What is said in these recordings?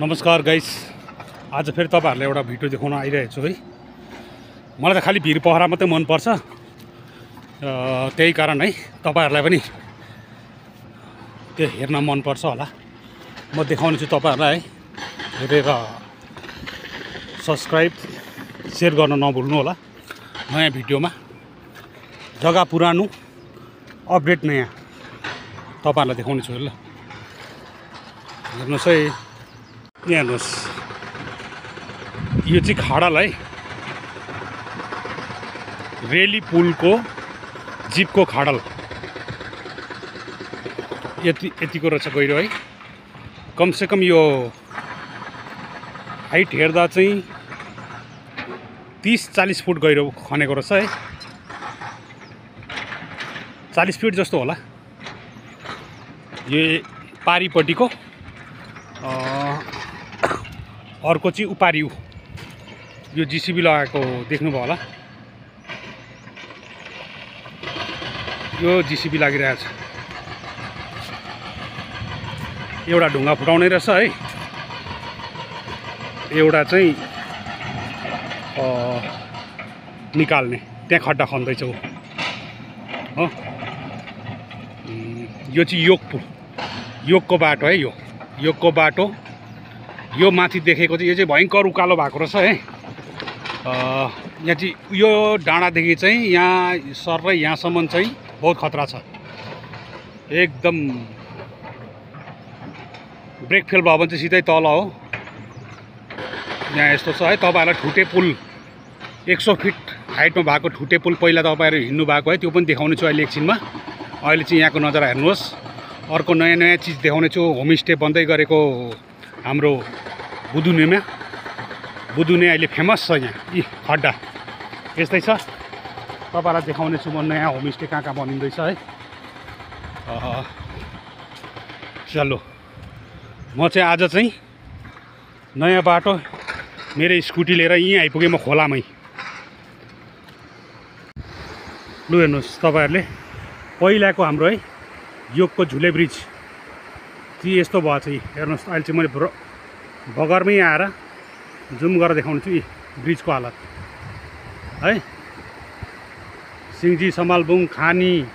नमस्कार गाइस, आज फेरि तपाईहरुलाई एउटा भिडियो देखाउन आइरहेको छु है। मलाई त खाली भिर पहरा मात्रै मन पर्छ, त्यही कारण है तपाईहरुलाई पनि त्यो हेर्न मन पर्छ होला। म देखाउने छु तपाईहरुलाई है, हेरेर सब्स्क्राइब शेयर गर्न नभुल्नु होला। नयाँ भिडियोमा जग्गा पुरानो अपडेट नयाँ तपाईहरुलाई देखाउने छु ल। हेर्नुस् है, यहाँ हेर्नुस्, यो चाहिँ खाडल है, रेली पुलको जिपको खाडल यतिको रहेछ गहिरो है। कमसेकम यो हाइट हेर्दा चाहिँ 30-40 फुट गहिरो खनेको रहेछ है। 40 फिट जस्तो होला। यो पारिपट्टिको अर्को चाहिँ उपारि यो जीसीबी लगाएको देख्नुभयो होला। यो जीसीबी लागिरहेछ, एउटा ढुङ्गा फुटाउने रहेछ है, एउटा चाहिँ निकाल्ने। त्यहाँ खड्डा खन्दैछ हो। यो चाहिँ योगको बाटो है। यो योगको बाटो, यो माथि देखेको चाहिँ यो चाहिँ भयङ्कर उकालो भएको रहेछ है। यहाँ चाहिँ यो डाँडादेखि चाहिँ यहाँ सर यहाँसम्म चाहिँ बहुत खतरा छ। एकदम ब्रेक फेल भयो भने चाहिँ सिधै तल हो। यहाँ यस्तो छ है, तपाईहरुलाई ठुटे पुल 100 फिट हाइटमा भएको ठुटे पुल पहिला तपाईहरु हिँड्नु भएको है, त्यो पनि देखाउने छु अहिले एकछिनमा। अहिले चाहिँ यहाँको नजारा हेर्नुहोस्। अर्को नयाँ चिज देखाउने छु, होमस्टे बन्दै गरेको हाम्रो बुदुनेमा। बुदुने अहिले फेमस छ यहाँ। यी खड्डा यस्तै छ, तपाईहरुलाई देखाउने छु म नयाँ होमस्टे कहाँ बनिँदैछ है। चलो, म चाहिँ आज चाहिँ नयाँ बाटो मेरो स्कुटी लिएर यहीँ आइपुगेँ म खोलामै। लु हेर्नुहोस् तपाईहरुले, पहिलाको हाम्रो है योगको झुले ब्रिज चाहिँ यस्तो भयो चाहिँ। हेर्नुहोस्, अहिले चाहिँ मैले बगरमै आएर जुम गरेर देखाउने छु यी ब्रिजको हालत है। सिङ्जी, समालबुङ, खानी,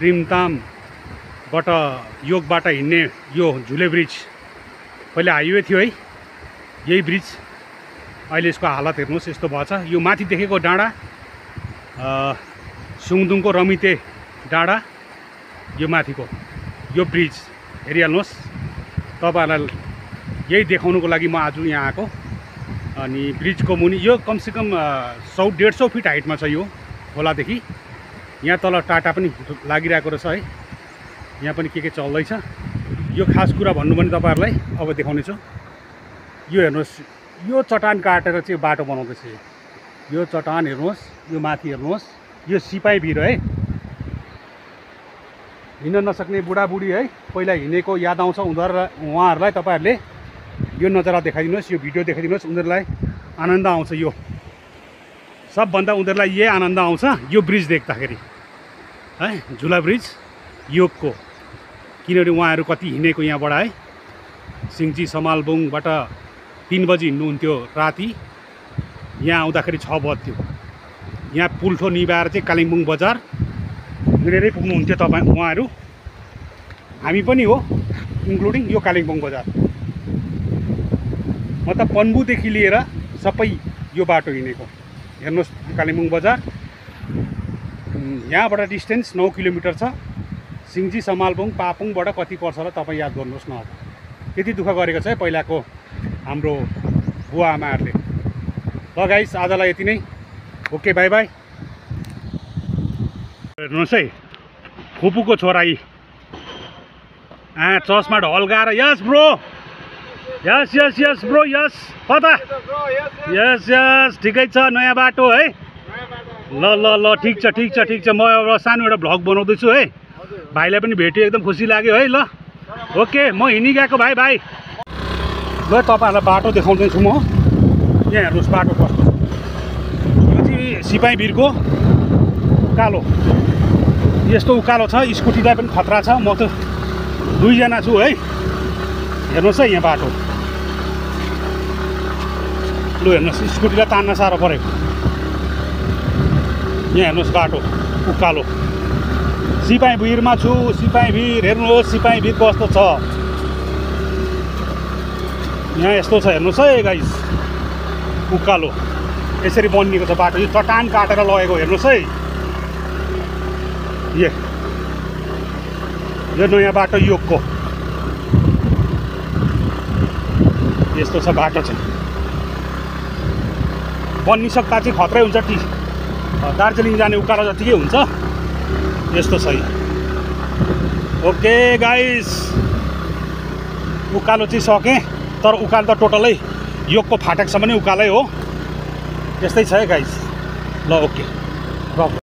रिमतामबाट योगबाट हिँड्ने यो झुले ब्रिज पहिला हाइवे थियो है, यही ब्रिज। अहिले यसको हालत हेर्नुहोस् यस्तो भएछ। यो माथि देखेको डाँडा सुङदुङको रमिते डाँडा, यो माथिको यो ब्रिज हेरिहाल्नुहोस्। तपाईहरुलाई यही देखाउनुको लागि म आज यहाँ आएको। अनि ब्रिजको मुनि यो कमसेकम 100-150 फिट हाइटमा छ यो खोलादेखि। यहाँ तल टाटा पनि लागिरहेको रहेछ है। यहाँ पनि के चल्दैछ। यो खास कुरा भन्नु भने तपाईँहरूलाई अब देखाउने छु। यो हेर्नुहोस्, यो चट्टान काटेर चाहिँ बाटो बनाउँदैछ। यो चट्टान हेर्नुहोस्, यो माथि हेर्नुहोस्, यो सिपाही भिर है। हिँड्न नसक्ने बुढाबुढी है, पहिला हिँडेको याद आउँछ उहाँहरूलाई। तपाईँहरूले यो नजारा देखाइदिनुहोस्, यो भिडियो देखाइदिनुहोस्, उनीहरूलाई आनन्द आउँछ। यो सबभन्दा उनीहरूलाई यही आनन्द आउँछ यो ब्रिज देख्दाखेरि है, झुला ब्रिज योगको। किनभने उहाँहरू कति हिँडेको यहाँबाट है। सिङ्जी समालबुङबाट 3 बजी हिँड्नुहुन्थ्यो राति, यहाँ आउँदाखेरि 6 बज्थ्यो। यहाँ पुल्ठो निभाएर चाहिँ कालिम्पोङ बजार हिँडेरै पुग्नुहुन्थ्यो उहाँहरू। हामी पनि हो, इन्क्लुडिङ यो कालिम्पोङ बजार। मतलब पन्बुदेखि लिएर सबै यो बाटो हिँडेको। हेर्नुहोस् कालिम्पोङ बजार, यहाँबाट डिस्टेन्स 9 किलोमिटर छ। सिङ्जी, समालबुङ, पापुङबाट कति पर्छ होला तपाईँ याद गर्नुहोस् न। अब त्यति दुःख गरेको छ है पहिलाको हाम्रो बुवा आमाहरूले। ल गाइस, आजलाई यति नै। Okay, by by. हेर्नुहोस् है, फुपूको छोरा यी चस्मा ढल्काएर। यस ब्रो, यस यस यस ब्रो, यस कता, यस यस ठिकै छ, नयाँ बाटो है। ल ल ल, ठिक छ ठिक छ ठिक छ। म एउटा सानो एउटा भ्लग बनाउँदैछु है, भाइलाई पनि भेट्यो, एकदम खुसी लाग्यो है। ल ओके, म हिँडी गएको भाइ। ल तपाईँहरूलाई बाटो देखाउँदैछु म। यहाँ हेर्नुहोस् बाटो कस्तो। यो चाहिँ सिपाही भिरको उकालो, यस्तो उकालो छ। स्कुटीलाई पनि खतरा छ। म त 2 जना छु है। हेर्नुहोस् है यहाँ बाटो लु हेर्नुहोस् स्कुटीलाई तान्न साह्रो परेको। यहाँ हेर्नुहोस् बाटो उकालो। सिपाही भिरमा छु, सिपाही भिर हेर्नुहोस्, सिपाही भिर कस्तो छ यहाँ। यस्तो छ हेर्नुहोस् है गाइस, उकालो यसरी बनिएको छ बाटो। यो चट्टान काटेर लगेको हेर्नुहोस् है। यो नयाँ बाटो योगको यस्तो छ बाटो चाहिँ। बनिसक्दा चाहिँ खत्रै हुन्छ। दार्जिलिङ जाने उकालो जतिकै हुन्छ। यस्तो छ यहाँ। ओके गाइस, उकालो चाहिँ सकेँ, तर उकालो त टोटलै योगको फाटकसम्म नै उकालै हो। त्यस्तै छ है गाइस। ल ओके।